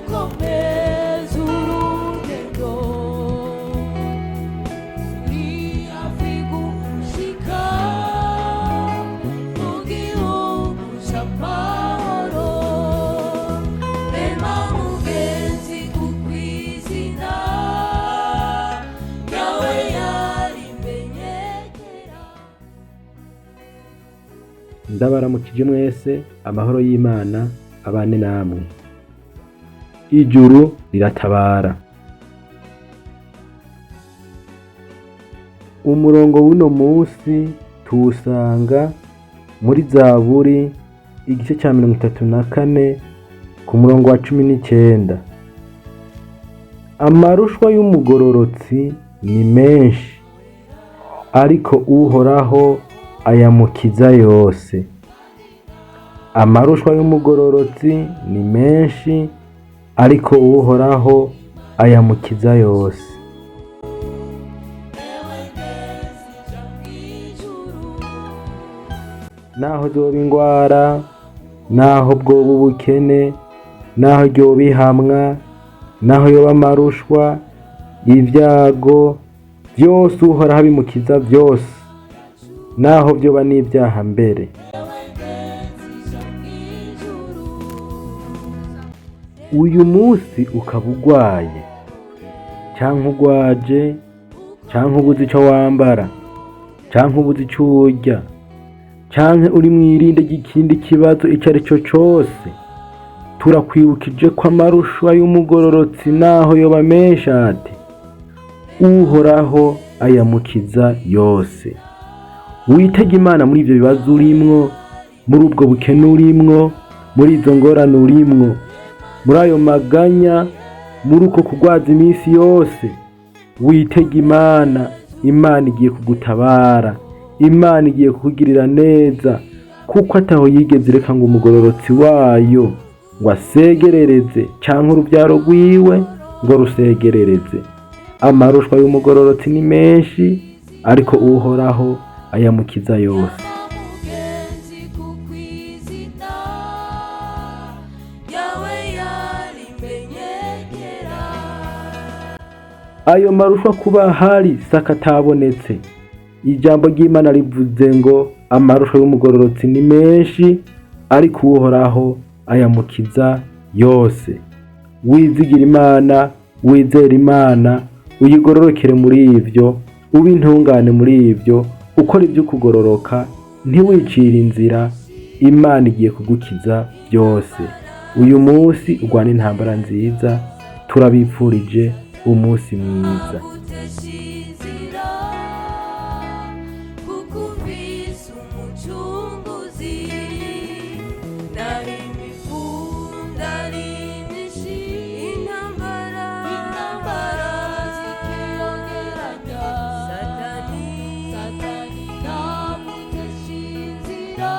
Ukomeza urugendo uri hafi gushika mu gihugu c'amahoro. Rema mugenzi, kuko izina ryawe yarimenyekera. Ndabaramukije mwese, amahoro y'Imana abane namwe. Ijuru riratabara. Umurongo w'uno munsi tuwusanga muri Zaburi igice cya 34 ku murongo wa 19. Amarushwa y'umugororotsi ni menshi, ariko Uhoraho ayamukiza yose. Amarushwa y'umugororotsi ni menshi, ariko Uhoraho ayamukiza yose. Ewe ngenzi ja mw'ijuru. Naho zoba ingwara, naho bwoba ubukene, naho ryoba ihamwa, naho yoba amarushwa, ibyago byose, Uhoraho abimukiza byose, naho vyoba n'ibyaha mbere. Ewe ngenzi ja mw'ijuru. Uyu munsi ukaba ugwaye canke ugwaje, canke ubuze ico wambara, canke ubuze ico urya, canke uri mw'irinde ry'ikindi kibazo ico ari cyo cose, turakwibukije ko amarushwa y'umugororotsi, naho yoba menshi ate, Uhoraho ayamukiza yose. Witege Imana muri ivyo bibazo urimwo, muri ubwo bukene urimwo, muri izo ngorane urimwo, muri ayo maganya, muri uko kugwaza iminsi yose. Witege Imana, Imana igiye kugutabara, Imana igiye kukugirira neza, kuko ataho yigeze ireka ngo umugororotsi wayo ngo asegerereze, canke uruvyaro rwiwe ngo rusegerereze. Amarushwa y'umugororotsi ni menshi, ariko Uhoraho ayamukiza yose. Mugenzi, kuko izina ryawe yarimenyekera. Ayo marushwa kuba hari saka atabonetse. Ijambo ry'Imana rivuze ngo amarushwa y'umugororotsi ni menshi, ariko Uhoraho ayamukiza yose. Wizigira Imana, wizere Imana, uyigororokere muri ivyo, ube intungane muri ivyo, ukora ibyo kugororoka, ntiwicire inzira. Imana igiye kugukiza byose. Uyu munsi urwana intambara nziza. Turabipfurije umunsi mwiza. Agutesha inzira, kuko umvise umucunguzi. Nari imifunda ari myinshi, intambara, intambara zikiyongeranya. Satani, Satani nagutesha inzira.